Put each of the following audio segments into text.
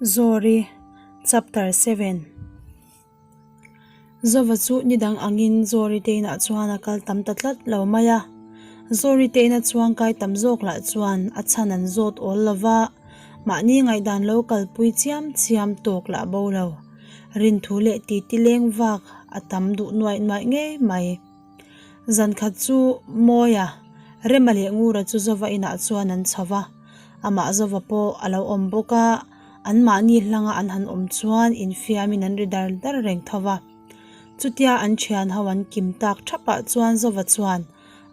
Zawri, Chapter 7 Zova chu ni dang angin Zawri te inah chuan a kal tam ta tlat lo mai a. Zawri te ina chuangkai tam zawk lah chuan a chhan an zawt awl lo va, mahni ngaihdan lo kalpui chiam chiam tawk lah bo lo. Rinthu leh titi leng vak a tam duh nuaih nuaih ngei mai. Zan khat chu Mawia, Rema leh Ngura chu Zova inah chuan an chho va, amah Zova pawh a lo awm bawk a, anmahni hlanga an han awm chuan infiamin an ri dar dar reng tho va. Chutia an thian ho an kim tak thapah chuan Zova chuan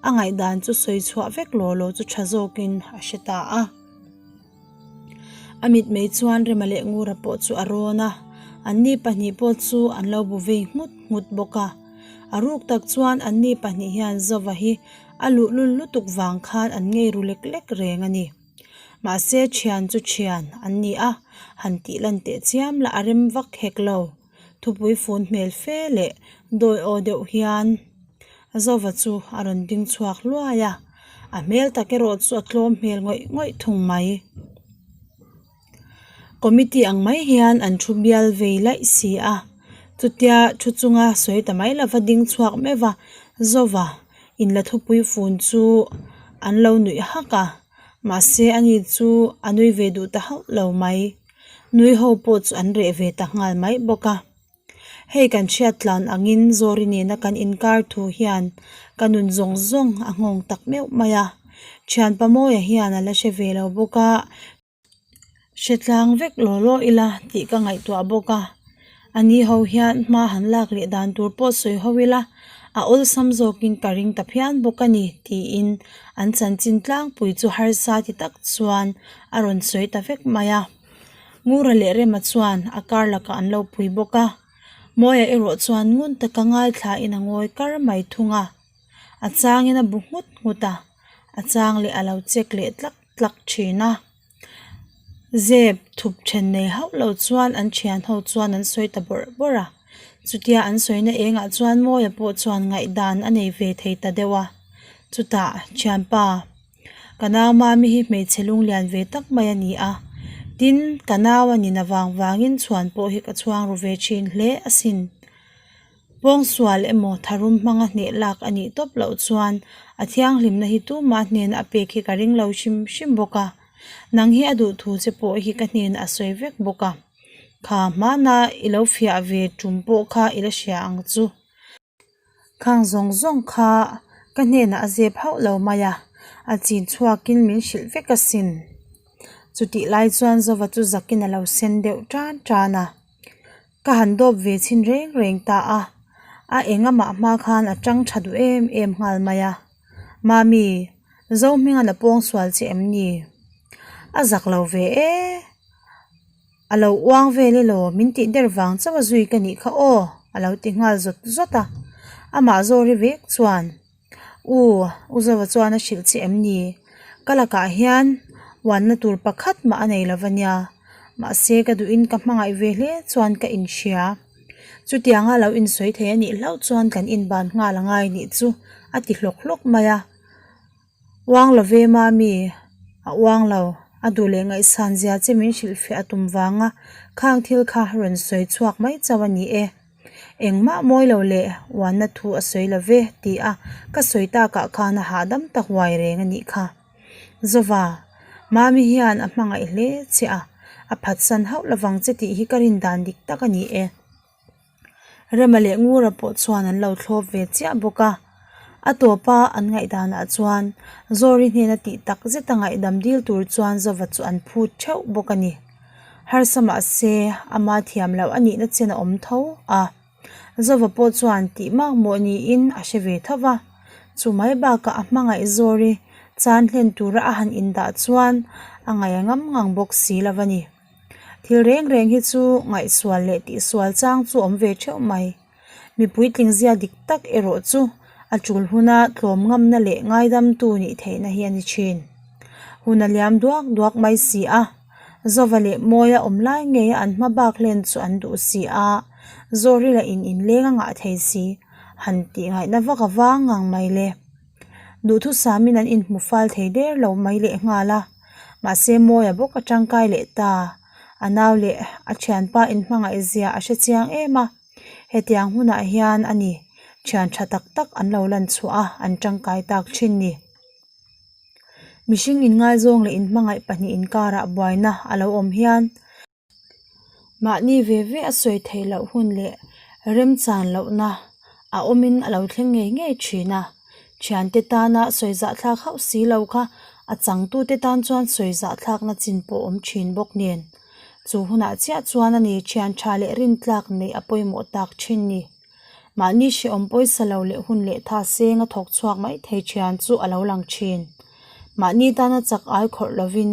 a ngaihdan chu sawi chhuah vek law law chu tha zawkin a hre ta a. A mitmei chuan Rema leh Ngura pawh chu a rawn a, anni pahnih pawh chu an lo bu vei nghut nghut bawk a. A ruk tak chuan anni pahnih hian Zova hi a luhlul lutuk vang khan an ngei ru lek lek reng a ni. Mahse thian chu thian an ni a, han tih lan teh chiam lah a rem vak hek lo. Thupui fun hmel fe leh dawi aw deuh hian Zova chu a rawn ding chhuak hluai a, a hmel tak erawh chu a tlawm hmel ngawih ngawih thung mai. Committee ang mai hian an thu bial vei laih si a, chutia thu chunga sawi ta mai lova ding chhuak meuh va, Zova inla thupui fun chu an lo nuih hak a, mahse ani chu a nui ve duh ta hauh lo mai. Nui ho pawh chu an reh ve ta nghal mai bawk a. Hei kan hriat tlan angin Zawri nena kan inkar thu hian ka nun zawng zawng a nghawng tak meuh mai a. Thianpa Mawia hian a la hre ve lo bawk a, hre tlang vek law law ila tih ka ngaihtuah bawk a. A ni ho hian hma han lak leh dan tur pawh sawi ho ila a awlsam zawkin ka ring ta phian bawk a ni tiin an chanchin tlangpui chu harsa ti tak chuan a rawn sawi ta vek mai a. Ngura leh Rema chuan a kar lakah an lo pui bawk a, Mawia erawh chuan ngun taka ngaithlain a ngawi kar mai thung a. A changin a bu nghut nghut a, a chang leh a lo check leh tlak tlak thin a. Zep thup then nei hauh lo chuan an thian ho chuan an sawi ta bawrh bawrh a, chutia an sawina engah chuan Mawia pawh chuan ngaihdan a nei ve thei ta deuh a, chutah thianpa. Ka nau mami hi hmeichhe lunglian ve tak mai a ni a, tin ka nau a nina vang vangin chhuan pawh hi ka chhuang ru ve thin hle asin. Pawngsual emaw tharum hmanga hneh lak a nih tawp loh chuan a thianghlimna hi tumah hnena a pek hi ka ring lo hrim hrim bawk a, nang hi a duh thu che pawh hi ka hnenah a sawi vek bawk a, kha hmana i lo fiah ve tum pawh kha i la hria ang chu. Khang zawng zawng kha ka hnenah a zep hauh lo mai a, a chin chhuakin min hrilh vek asin. Chutih lai chuan Zova chu zakin a lo sen deuh tan tan a, ka han dawp ve chhin reng reng ta a, a eng amah hma khan a tang tha duh em em nghal mai a. Mami, Zohminga'n a pawngsual che em ni? A zak lo ve e. A lo uang vel elaw min tih der vang chauh a zui ka nih kha aw a lo ti nghal zawt zawt a, amah zawri vek chuan U, U Zova chuan a hrilh che em ni? Ka lakah hian uanna tur pakhat mah a nei lo va nia, mahse ka duhin ka hmangaih ve hle chuan ka inhria. Chutianga lo insawi thei a nih hlauh chuan kan inban nghal a ngai nih chu a ti hlawk hlawk mai a. Uang lo ve mami, a uang lo, a duh leh ngaihsan zia che min hrilhfiah a tum vanga khang thil kha rawn sawi chhuak mai chauh a ni e. Engmah mawi lo leh uanna thu a sawi lo ve ti a ka sawi takah khan a hahdam ta huai reng a nih kha. Zova, Mami hian a hmangaih hle che a, a phatsan hauh lovang che tih hi ka rin dan dik tak a ni e. Rema leh Ngura pawh chuan an lo thlawp ve chiah bawk a, a tawpa an ngaihdanah chuan Zawri hnena tih tak zeta ngaihdam dil tur chuan Zova chu an phut theuh bawk a ni. Harsa mahse ama thiam loh a nihna chen a awm tho a, Zova pawh chuan tih mak mawh niin a hre ve tho va, chu mai bakah a hmangaih Zawri chan hlen tura a han indah chuan a ngaih a ngam ngang bawk si lo a ni. Thil reng reng hi chu ngaihsual leh tihsual chang chu awm ve theuh mai. Mipui tlingzia dik tak erawh chu a tul huna tlawm ngamna leh ngaidamtu nih theihna hi a ni thin. Hun a liam duak duak mai si a, Zova leh Mawia awm lai ngeia an hma bak hlen chu an duh si a, Zawri lah in inleng a ngah thei si, han tih ngaihna vak a vang ngang mai le. Duhthusamin an inhmu fal thei der lo mai leh nghal a, mahse Mawia bawk a tangkai leh ta. A nau leh a thianpa inhmangaih zia a hre chiang em a, hetiang hunah hian a ni thian tha tak tak an lo lan chhuah a, an tangkai tak thin ni. Mihring inngaizawng leh inhmangaih pahnih inkarah buaina a lo awm hian mahni ve ve a sawi theih loh hun leh remchan lohna a awmin a lo thleng ngei ngei thin a. Thiante tana sawi zahthlak hauh si lo kha a changtute tan chuan sawi zahthlakna chin pawh awm thin bawk nen. Chu hunah chiah chuan a ni thian tha leh rintlak neih a pawimawh tak thin ni. Mahni hrehawm pawisa lo leh hun leh tha seng a thawk chhuak mai thei thian chu a lo lang thin. Mahni tana chak ai khawrh lovin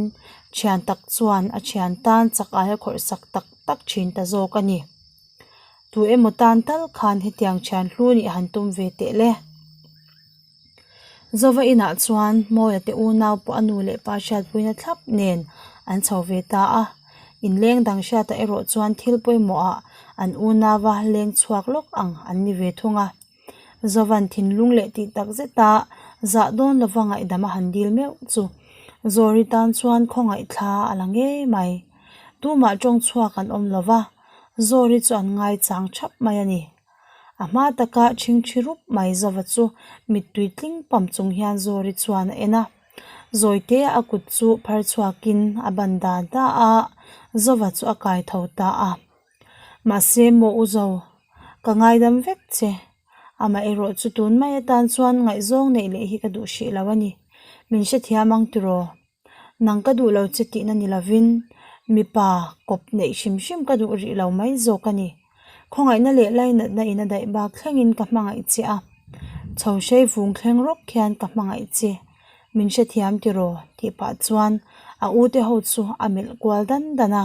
thian tak chuan a thian tan chak ai a khawrh sak tak tak thin ta zawk a ni. Tu emaw tan tal khan hetiang thian hlu nih han tum ve teh le. Zova inah chuan Mawia te unau pawh a nu leh pa hriatpuina thlap nen an chho ve ta a. Inleng dang hriatah erawh chuan thil pawimawhah an unauva leng chhuak lawk ang an ni ve thung a. Zovan thinlung leh tih tak zeta zah dawn lova ngaihdam a han dil meuh chu Zawri tan chuan khawngaih thla a la ngei mai. Tumah tawng chhuak an awm lova, Zawri chu an ngaichang thap mai a ni. A hma taka chhingchhi rup mai Zova chu mittui tling pam chung hian Zawri chuan a en a. Zawite a kut chu phar chhuakin a ban da da a, Zova chu a kai tho ta a. Mahse maw u Zo, ka ngaidam vek che. Amaherawh chu tun mai atan chuan ngaihzawng neih leh hi ka duh hrih lo a ni. Min hrethiam ang tiraw? Nang ka duh lo che tihna ni lovin mipa kawp neih hrim hrim ka duh rih lo mai zawk a ni. Khawngaihna leh lainatna in a daih bak thlengin ka hmangaih che a, chho hrei vung thleng rawk hian ka hmangaih che, min hrethiam tiraw tih pah chuan a u te ho chu a melh kual dan dan a.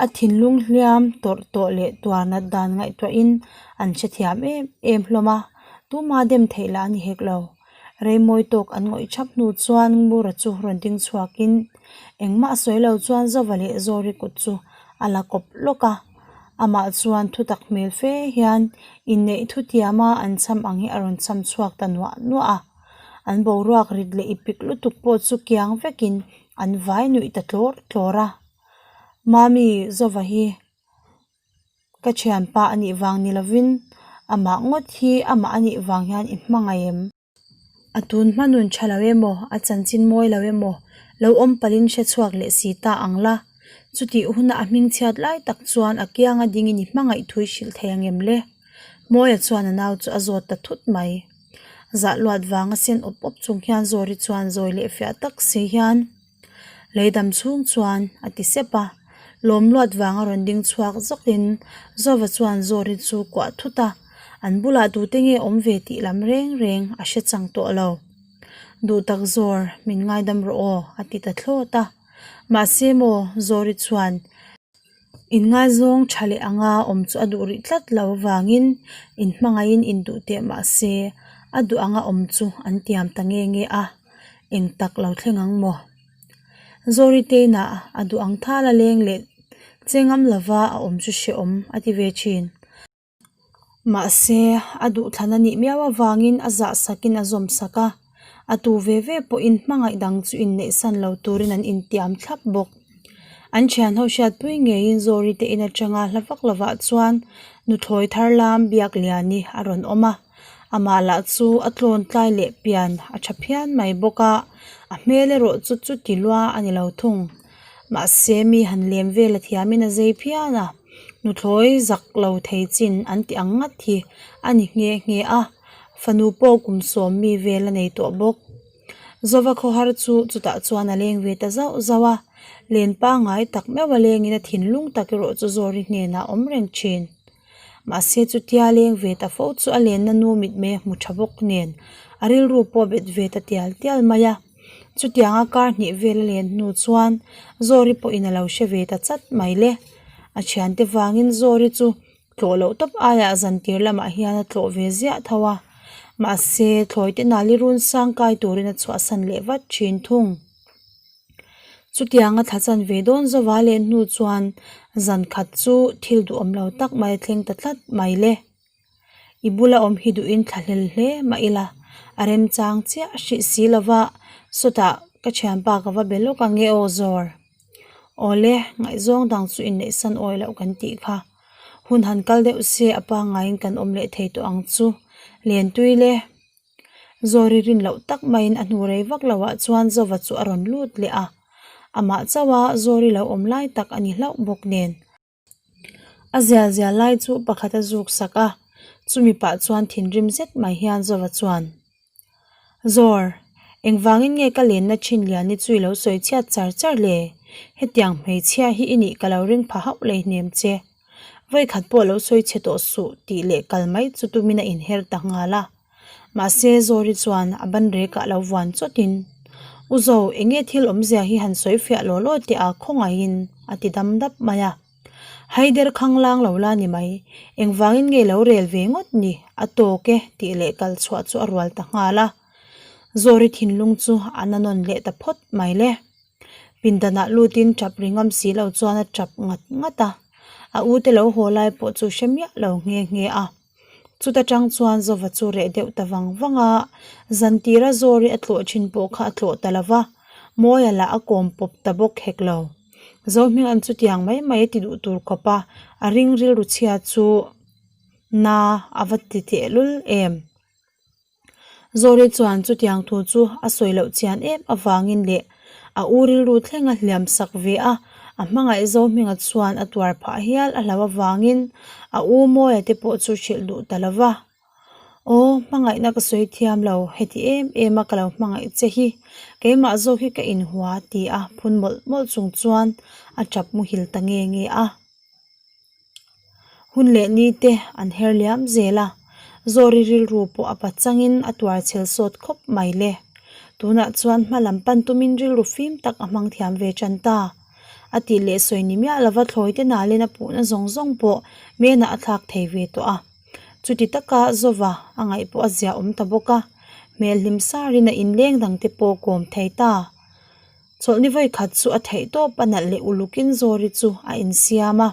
A thinlung hliam tawrh tawh leh tuar nat dan ngaihtuahin an hrethiam em em hlawm a, tuma dem theih lah a ni hek lo. Reimawi tawk an ngawih thap hnu chuan Ngura chu rawn ding chhuakin engmah a sawi lo chuan Zova leh Zawri kut chu a la kawp lawk a, amah chuan thutak hmel fe hian inneih thutiama an cham ang hi a rawn cham chhuak ta nuah nuah a, an boruak rit leh ipik lutuk pawh chu kiang vekin An vai nuih ta tlawr tlawr a, Mami Zova hi ka thianpa a nih vang ni lovin amah ngawt hi amah a nih vang hian i hmangaih em? A tun hma nun tha lo emaw, a chanchin mawi lo emaw, lo awm palhin hre chhuak leh si ta ang la, chutih huna a hming chhiat lai tak chuan a kianga dingin i hmangaih thui hrilh thei ang em le? Mawia chuan a nau chu a zawt ta thut mai. Zah luat vanga sen awp awp chung hian Zawri chuan zawi leh fiah tak si hian lei dam chhung chuan a ti sep a. Lawm luat vanga rawn ding chhuak zawkin Zova chuan Zawri chu kuah thut a, an bulah tute nge awm ve tih lam reng reng a hre chang tawh lo. Duh tak Zawr, min ngaidam rawh aw a ti ta thlawt a. Mahse maw Zawri chuan. Inngaizawng tha leh anga awm chu a duh rih tlat lo avangin inhmangaihin induh teh mah se a duh anga awm chu an tiam ta nge nge a, eng tak lo thleng ang maw? Zawriteina a duh ang thal a leng leh che ngam lova a awm chu hrehawm a ti ve thin. Mahse, a duhthlan a nih miau avangin a zah sakin a zawm sak a, a tu ve ve pawhin hmangaih dang chu inneihsan lo turin an intiam thlap bawk. An thianho hriatpui ngeiin Zawri te in atanga hla vak lovah chuan nuthlawi thar lam Biakliani a rawn awm a, amah lah chu a tlawn tlai leh pian a tha phian mai bawk a, a hmel erawh chu chuti lua a ni lo thung. Mahse, mi han lem vel a thiamin a zei phian a. Nuthlawi zak lo thei chin an ti ang ngat hi a ni nghe nghe a, fanu pawh kum sawm mi vel a nei tawh bawk. Zova khawhar chu chutah chuan a leng ve ta zauh zauh a, len pangngai tak meuh a lengin a thinlung tak erawh chu Zawri hnenah a awm reng thin. Mahse chutia leng ve ta fo chu a lenna nu mitmei a hmu tha bawk nen a rilru pawh a bet ve ta tial tial mai a. Chutianga kar hnih vel a len hnu chuan Zawri pawhin a lo hre ve ta chat mai le. A thiante vangin Zawri chu tlawh loh tawp aiah zantir lamah hian a tlawh ve ziah tho a. Mahse thlawi te nali run sang kai turin a chhuahsan leh vat thin thung. Chutianga thla chan ve dawn zova len hnu chuan zan khat chu thil duhawm lo tak mai a thleng ta tlat mai le. I bula awm hi duhin thla hlel hle mah ila a remchang chiah hrih si lova sawtah ka thianpa ka va be lawk ang e aw Zawr. Awle, ngaihzawng dang chu inneihsan awi loh kan tih kha. Hun han kal deuh se a pangaiin kan awm leh thei tawh ang chu. Lentui le. Zawri rin loh tak maiin a hnu rei vak loah chuan Zova chu a rawn lut leh a. Amah chauha Zawri lo awm lai tak a ni hlauh bawk nen. A zial zial lai chu pakhat a zuk sak a, chumi pah chuan thinrim zet mai hian Zova chuan, Zawr, engvangin nge ka lenna thin lian hi chu i lo sawi chhiat char char le? Hetiang hmeichhia hi i nih ka lo ring pha hauh lei hnem che. Vawikhat pawh lo sawi chhe tawh suh tih leh kal mai chu tumin a inher ta nghal a. Mahse, Zawri chuan a ban rekah lo vuan chawtin, U Zo, eng nge thil awmzia hi han sawi fiah law law teh a khawngaihin, a ti dam dap mai a. Haider khanglang lo la ni mai, engvangin nge lo rel ve ngawt ni, a tawk e, tih leh kal chhuah chu a rual ta nghal a. Zawri thinlung chu a na nawn leh ta phawt mai le. Pindanah lutin tap ri ngam si lo chuan a tap ngat ngat a, a ute lo haw lai pawh chu hre miah lo nghe nghe a. Chuta tang chuan Zova chu reh deuh ta vang vang a, zan tira Zawri a tlawh thin pawh kha a tlawh ta lo va, Mawia lah a kawm pawp ta bawk hek lo. Zohminga'n chutiang mai mai a ti duh tur khawp a, a ring rilru chhia chu na a va ti tehlul em. Zawri chuan chutiang thu chu a sawi loh chian em avangin leh a u rilru thleng a hliam sak ve a, a hmangaih Zohminga chuan a tuar phah hial a hlau avangin a u Mawia te pawh chu hrilh duh ta lo va. Aw, hmangaihna ka sawi thiam lo, heti em em a ka lo hmangaih che hi, keimah zawk hi ka inhua ti a phun mawlh mawlh chung chuan a tap muhil ta nge nge a. Hun leh ni te an her liam zel a, Zawri rilru pawh a pachangin a tuar chhel sawt khawp mai le. Tunah chuan hma lam pan tumin rilru fim tak a hmang thiam ve tan ta. A tih leh sawi ni miah lova thlawi te nalin a puhna zawng zawng pawh menah a thlak thei ve tawh a. Chuti taka Zova a ngaih pawh a zia awm ta bawk a, hmel hlim sarin a inleng dangte pawh kawm thei ta. Chawlhni vawi khat chu a theih tawp a nalh leh ulukin Zawri chu a insiam a,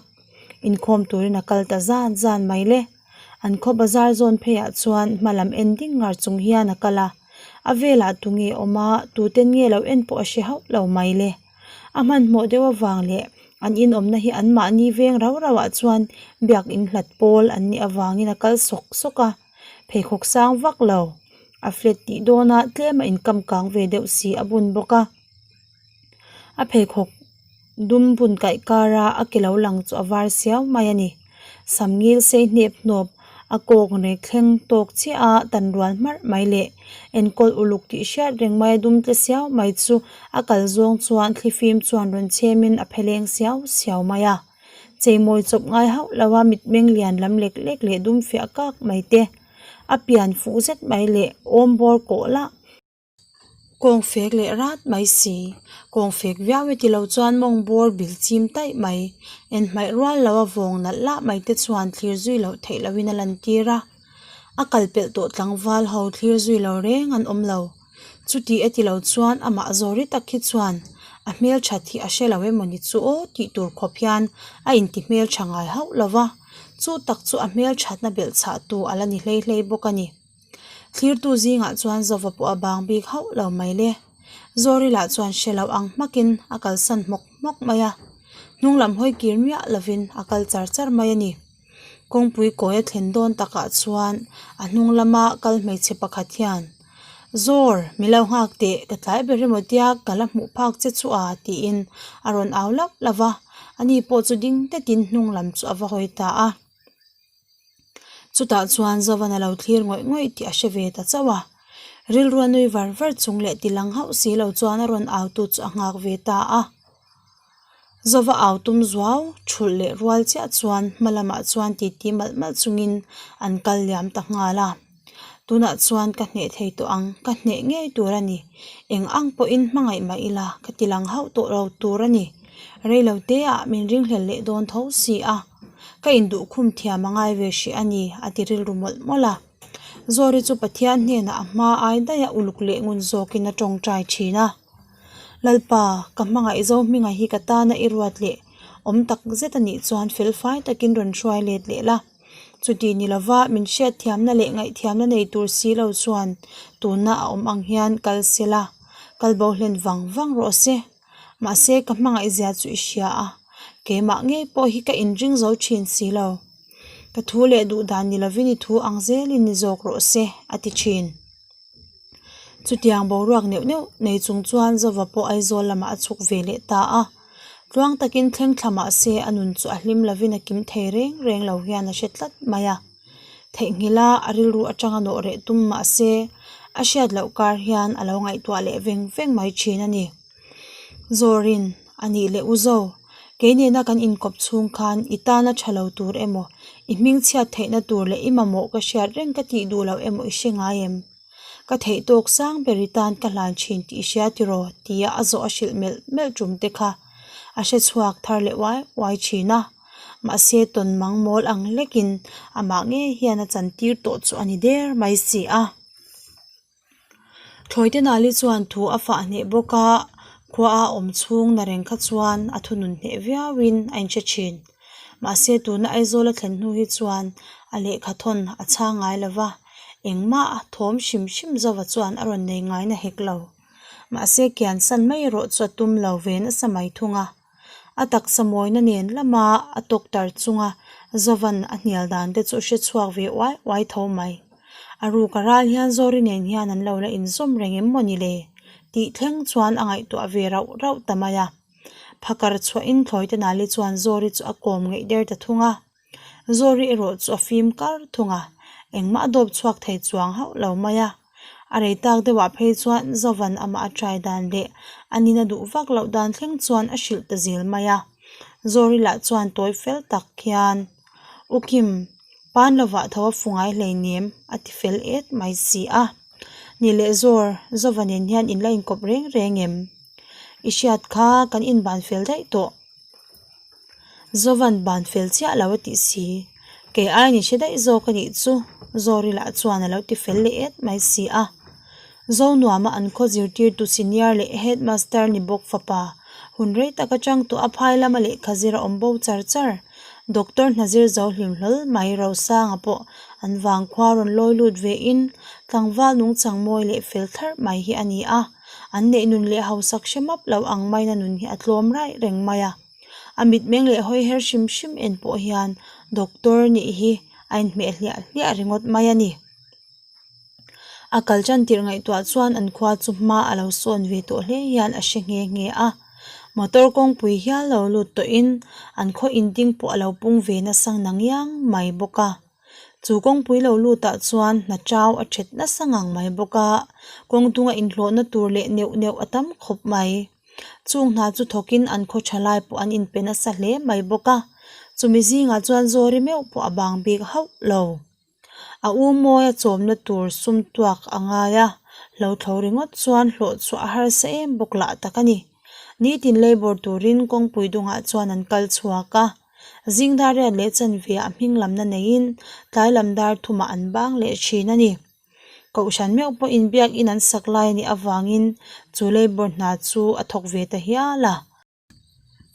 inkhawm turin a kal ta zan zan mai le. An khaw bazar zawn pheiah chuan hma lam en ding ngar chung hian a kal a, a velah tunge awm a, tuten nge lo en pawh a hre hauh lo mai le. A hmanhmawh deuh avang leh an inawmna hi anmahni veng rau rauah chuan biak inhlat pawl an nih avangin a kal sawk sawk a. Pheikhawk sang vak lo. A flat tih dawnah tlem a inkam kang ve deuh si a bun bawk a. A pheikhawk dum bun kaih kara a ke lo lang chu a var siau mai a ni. Sam ngil sei hnep hnawp a kawk rek thleng tawk chiah a tan rual hmarh mai leh enkawl uluk tih hriat reng mai a dum tle siau mai chu a kal zawng chuan thlifim chuan rawn chhemin a pheleng siau siau mai a. Cheimawi chawp ngai hauh lo a mitmeng lian lam lek lek leh dum fiah kak mai te, a pian fuh zet mai leh awm bawr kawh lah. Kawng fek leh rat mai si, kawng fek viau e tilo chuan mawng bawr bil chim taih mai, en hmaih rual lo a vawng nalh lah mai te chuan thlir zui loh theih loh in a lan tir a, a kal pelh tawh tlangval ho thlir zui lo reng an awm lo. Chuti e tilo chuan amah zawri tak hi chuan a hmelthat hi a hre lo emawni chu aw tih tur khawp hian a inti hmeltha ngai hauh lo va, chu tak chu a hmelthatna belh chhah tu a la ni hlei hlei bawk a ni. Thlirtu zingah chuan Zova pawh a bang bik hauh lo mai le. Zawri lah chuan hre lo ang hmakin a kalsan hmawk hmawk mai a, hnung lam hawi kir miah lovin a kal char char mai a ni. Kawngpui kawi a thlen dawn takah chuan a hnung lama kal hmeichhe pakhat hian, Zawr, mi lo nghak teh, ka tlai ber emaw tia ka la hmuh phak che chu a tiin a rawn au lauh lauh va, ani pawh chu ding tetin hnung lam chu a va hawi ta a. Chutah chuan Zovan a lo thlir ngawih ngawih tih a hre ve ta chauh a, rilru a nui var var chung leh ti lang hauh si lo chuan a rawn au tu chu a nghak ve ta a. Zova au tum zuau thulh leh rual chiah chuan hma lamah chuan titi malh malh chungin an kal liam ta nghal a. Tunah chuan ka hneh thei tawh ang, ka hneh ngei tur a ni. Eng ang pawhin hmangaih mah ila ka ti lang hauh tawh lo tur a ni. Rei lo te ah min ringhlel leh dawn tho si a, ka induh khum thiam a ngai ve hrih a ni a ti rilru mawlh mawlh a. Zawri chu Pathian hnenah a hma ai daih a uluk leh ngun zawkin a tawngtai thin a. Lalpa, ka hmangaih zo hminga hi ka tana i ruat leh awm tak zet a nih chuan felfai takin rawn hruai let leh la. Chuti ni lova min hriatthiamna leh ngaihthiamna nei tur si lo chuan tuna a awm ang hian kal se la, kal bo hlen vang vang rawh se. Mahse ka hmangaih zia chu i hria a, keimah ngei pawh hi ka inring zo thin si lo. Ka thu leh duh dan ni lovin i thu ang zelin ni zawk rawh se, a ti thin. Chutiang boruak neuh neuh nei chung chuan Zova pawh Aizawl lamah a chhuk ve leh ta a. Tluang takin thleng thla mah se a nun chu a hlim lovin a kim thei reng reng lo hian a hre tlat mai a. Theihnghilh a, a rilru atanga nawh reh tum mah se a hriat loh kar hian a lo ngaihtuah leh veng veng mai thin a ni. Zawrin, A nih leh u Zo, kei nena kan inkawp chhung khan i tana tha lo tur emaw, i hmingchhiat theihna tur leh i mamawh ka hriat reng ka tih duh loh emaw i hre ngai em? Ka theih tawk sang ber i tan ka hlan thin tih i hria tiraw? tia a zawh a hrilh melh melh tum te kha a hre chhuak thar leh uai uai thin a. Mahse tawn mang mawl ang hlekin amah ngei hian a chantir tawh chu a ni der mai si a. Thlawite Nali chuan thu a fah hneh bawk a, khua a awm chhung na reng kha chuan a thunun hneh viauin a inhre thin. Mahse tuna Aizawl a thlen hnu hi chuan a lehkha thawn a chhang ngai lo va, engmah thawm hrim hrim zova chuan a rawn nei ngai na hek lo. Mahse kian san mai erawh chu a tum lo ve nasa mai thung a. A taksa mawina nen lama a tawk tar chunga Zovan a hnial dan te chu hre chhuak ve uai uai tho mai. A ruk a ral hian Zawri nen hian an lo la inzawm reng em maw ni le? tih thleng chuan a ngaihtuah ve rauh rauh ta mai a. Phakar chhuahin Thlawite Nali chuan Zawri chu a kawm ngeih der ta thung a. Zawri erawh chu a fim kar thung a, engmah a dawp chhuak thei chuang hauh lo mai a. A rei tak deuhah phei chuan Zovan amah a trai dan leh a nina duh vak loh dan thleng chuan a hrilh ta zel mai a. Zawri lah chuan tawi fel tak hian, U Kim, pan lovah tho a fu ngai hleinem, a ti fel et mai si a. Ni leh Zawr, Zova nen hian in la inkawp reng reng em? I hriat kha kan inban fel daih tawh. Zovan ban fel chiah lo a tih si. Kei aiin i hre daih zawk a nih chu, Zawri lah chuan a lo ti fel leh et mai si a. Zonuama an khaw zirtirtu senior leh headmaster ni bawk fapa, hun rei tak atang tawh a phai lama lehkha zir a awm bo char char. Doctor hna zir zo hlim hlawl mai Rosanga pawh an vangkhua rawn lawi lut ve in tlangval nungchang mawi leh fel thlarh mai hi a ni a. An neih nun leh hausak hre map lo ang maina nun hi a tlawm raih reng mai a. A mitmeng leh hawi her hrim hrim en pawh hian doctor nih hi a inhmeh hliah hliah ringawt mai a ni. A kal tan tirh ngaihtuah chuan an khua chu hma a lo sawn ve tawh hle hian a hre nghe nghe a. Motor kawngpui hial lo lut tawhin an khaw inding pawh a lo pung ve nasa nangiang mai bawk a. Chu kawngpui lo lutah chuan hna chau a that nasa ngang mai bawk a, kawng dunga inhlawhna tur leh neuh neuh a tam khawp mai. Chung hna chu thawkin an khaw tha lai pawh an inpe nasa hle mai bawk a, chumi zingah chuan Zawri meuh pawh a bang bik hauh lo. A u mawi a chawmna tur sum tuak a ngai a, hlothlo ringawt chuan hlawh chhuah a harsa em bawk lah tak a ni. Nitin labour turin kawngpui dungah chuan an kal chhuak a. Zing dar riat leh chanve ah hming lamna neiin tlai lam dar thumah an bang leh thin a ni. Kohhran meuh pawhin biakin an sak lai a nih avangin chu labour hna chu a thawk ve ta hial a.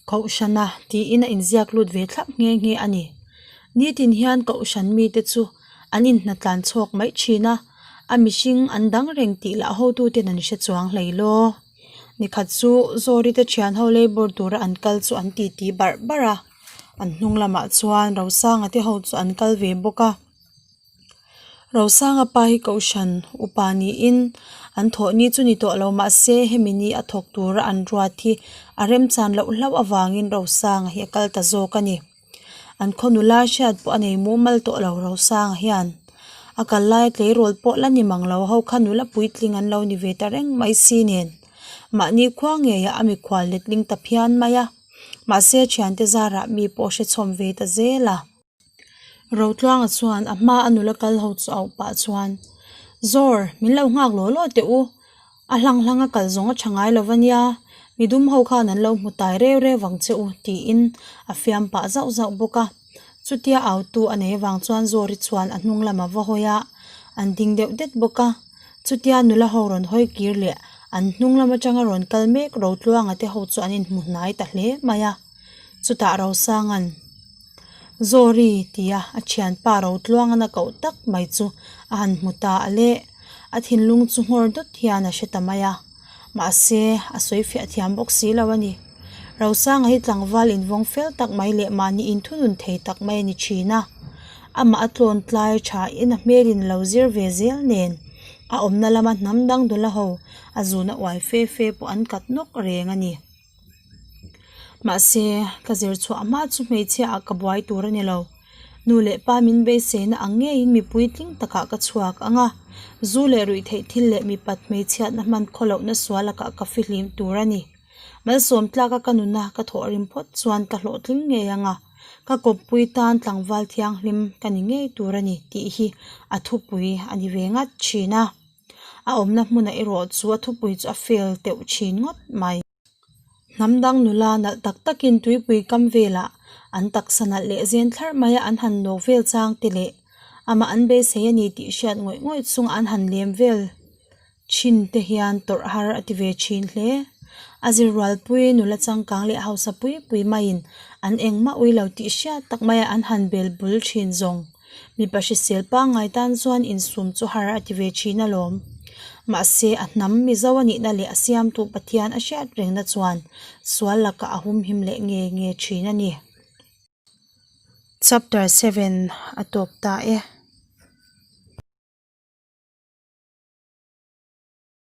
Kohhrana tiin a inziak lut ve thlap nghe nghe a ni. Nitin hian kohhran mite chu an inhnatlan chhuak mai thin a, a mihring an dang reng tih lah hotuten an hre chuang hlei law. Nikhat chu Zawri te thian ho labour tura an kal chu an titi barh barh a, an hnung lamah chuan Rosanga te ho chu an kal ve bawk a. Rosanga pa hi Kohhran upa niin an thawh ni chu ni tawh lo mahse hemi ni a thawk tura an ruat hi a remchan loh hlauh avangin Rosanga hi a kal ta zawk a ni. An khaw nula hriat pawh a nei mumal tawh lo Rosanga hian a kal lai tleirawl pawh la ni mang lo ho kha nula puitling an lo ni ve ta reng mai si nen mahni khua ngeiah a mikhual letling ta phian mai a mahse thiante zarah mi pawh hre chhawm ve ta zel a. Rotluanga chuan a hma a nula kal ho chu auh pah chuan Zawr min lo nghak law law teh u a hlang hlang a kal zawng a tha ngai lo va nia midum ho khan an lo hmu tai reu reu vang che u tiin a fiam pah zauh zauh bawk a chutia au tu a nei avang chuan Zawri chuan a hnung lam a va hawi a an ding deuh det bawk a chutia nula ho rawn hawi kir leh an hnung lam atanga rawn kal mek Rotluanga te ho chu an inhmu hnai ta hle mai a chutah Rosanga'n. Zawri tia a thianpa Rotluangan a koh tak mai chu a han hmu ta a le. A thinlung chu nghawr dawt hian a hre ta mai a. Mahse, a sawi fiah thiam bawk si lo a ni. Rosanga hi tlangval invawng fel tak mai leh mahni inthunun thei tak mai a ni thin a. Amah a tlawn tlai thain a hmelin a lo zir ve zel nen a awmna lama hnam dang dawla ho a zuna uai fe fe pawh an kat nawk reng a ni. Mahse, ka zir chhuah hma chu hmeichhia ah ka buai tur a ni lo. Nu leh pa min beiseina ang ngeiin mipui tling takah ka chhuak ang a, zu leh ruih theih thil leh mipat hmeichhiatna hman khawlohna sual lakah ka fihlim tur a ni. Malsawm tlaka ka nuna ka thawh rim phawt chuan ka hlawhtling ngei ang a, ka kawppui tan tlangval thianghlim ka ni ngei tur a ni tih hi a thupui a ni ve ngat thin a. A awmna hmunah erawh chu a thupui chu a fel teuh thin ngawt mai. Hnam dang nula nalh tak takin tuipui kam velah an taksa nalh leh zen thlarh maia an han nawk vel chang te leh amah an beisei a ni tih hriat ngawih ngawih chunga an han lem vel thin te hian tawrh har a ti ve thin hle. A zir rualpui nula changkang leh hausa pui pui maiin an engmah ui lo tih hriat tak maia an han bel bul thin zawng. Mipa hrisel pangngai tan chuan insum chu har a ti ve thin alawm. Mahse, a hnam Mizo a nihna leh a siamtu Pathian a hriat rengna chuan sual lakah a humhim leh nge nge thin a ni. Chapter 7 a tawp ta e.